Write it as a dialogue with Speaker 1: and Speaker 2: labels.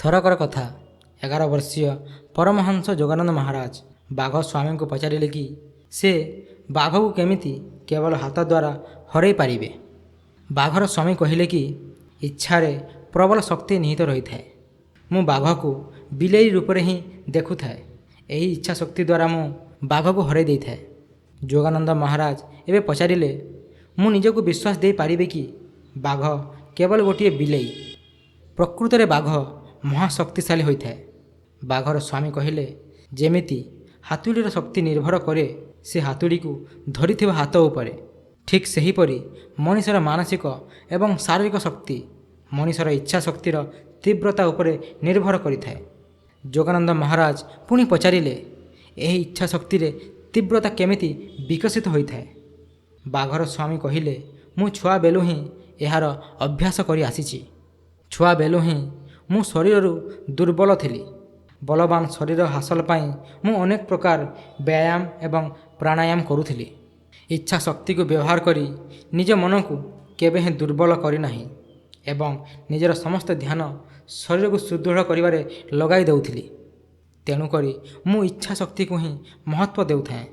Speaker 1: ଥରକର କଥା, 11 ବର୍ଷୀୟ ପରମହଂସ ଯୋଗାନନ୍ଦ ମହାରାଜ ବାଘ ସ୍ୱାମୀଙ୍କୁ ପଚାରିଲେ କି ସେ ବାଘକୁ କେମିତି କେବଳ ହାତ ଦ୍ୱାରା ହରାଇ ପାରିବେ। ବାଘର ସ୍ୱାମୀ କହିଲେ କି ଇଚ୍ଛାରେ ପ୍ରବଳ ଶକ୍ତି ନିହିତ ରହିଥାଏ। ମୁଁ ବାଘକୁ ବିଲେଇ ରୂପରେ ହିଁ ଦେଖୁଥାଏ। ଏହି ଇଚ୍ଛା ଶକ୍ତି ଦ୍ୱାରା ମୁଁ ବାଘକୁ ହରାଇ ଦେଇଥାଏ। ଯୋଗାନନ୍ଦ ମହାରାଜ ଏବେ ପଚାରିଲେ, ମୁଁ ନିଜକୁ ବିଶ୍ୱାସ ଦେଇପାରିବି କି ବାଘ କେବଳ ଗୋଟିଏ ବିଲେଇ? ପ୍ରକୃତରେ ବାଘ ମହାଶକ୍ତିଶାଳୀ ହୋଇଥାଏ। ବାଘର ସ୍ୱାମୀ କହିଲେ, ଯେମିତି ହାତୁଡ଼ିର ଶକ୍ତି ନିର୍ଭର କରେ ସେ ହାତୁଡ଼ିକୁ ଧରିଥିବା ହାତ ଉପରେ, ଠିକ୍ ସେହିପରି ମଣିଷର ମାନସିକ ଏବଂ ଶାରୀରିକ ଶକ୍ତି ମଣିଷର ଇଚ୍ଛା ଶକ୍ତିର ତୀବ୍ରତା ଉପରେ ନିର୍ଭର କରିଥାଏ। ଯୋଗାନନ୍ଦ ମହାରାଜ ପୁଣି ପଚାରିଲେ, ଏହି ଇଚ୍ଛା ଶକ୍ତିରେ ତୀବ୍ରତା କେମିତି ବିକଶିତ ହୋଇଥାଏ? ବାଘର ସ୍ୱାମୀ କହିଲେ, ମୁଁ ଛୁଆ ବେଳୁ ହିଁ ଏହାର ଅଭ୍ୟାସ କରି ଆସିଛି। ଛୁଆ ବେଳୁ ହିଁ ମୁଁ ଶରୀରରୁ ଦୁର୍ବଳ ଥିଲି। ବଳବାନ ଶରୀର ହାସଲ ପାଇଁ ମୁଁ ଅନେକ ପ୍ରକାର ବ୍ୟାୟାମ ଏବଂ ପ୍ରାଣାୟାମ କରୁଥିଲି। ଇଚ୍ଛା ଶକ୍ତିକୁ ବ୍ୟବହାର କରି ନିଜ ମନକୁ କେବେ ହେଁ ଦୁର୍ବଳ କରିନାହିଁ ଏବଂ ନିଜର ସମସ୍ତ ଧ୍ୟାନ ଶରୀରକୁ ସୁଦୃଢ଼ କରିବାରେ ଲଗାଇ ଦେଉଥିଲି। ତେଣୁକରି ମୁଁ ଇଚ୍ଛା ଶକ୍ତିକୁ ହିଁ ମହତ୍ତ୍ୱ ଦେଉଥାଏ।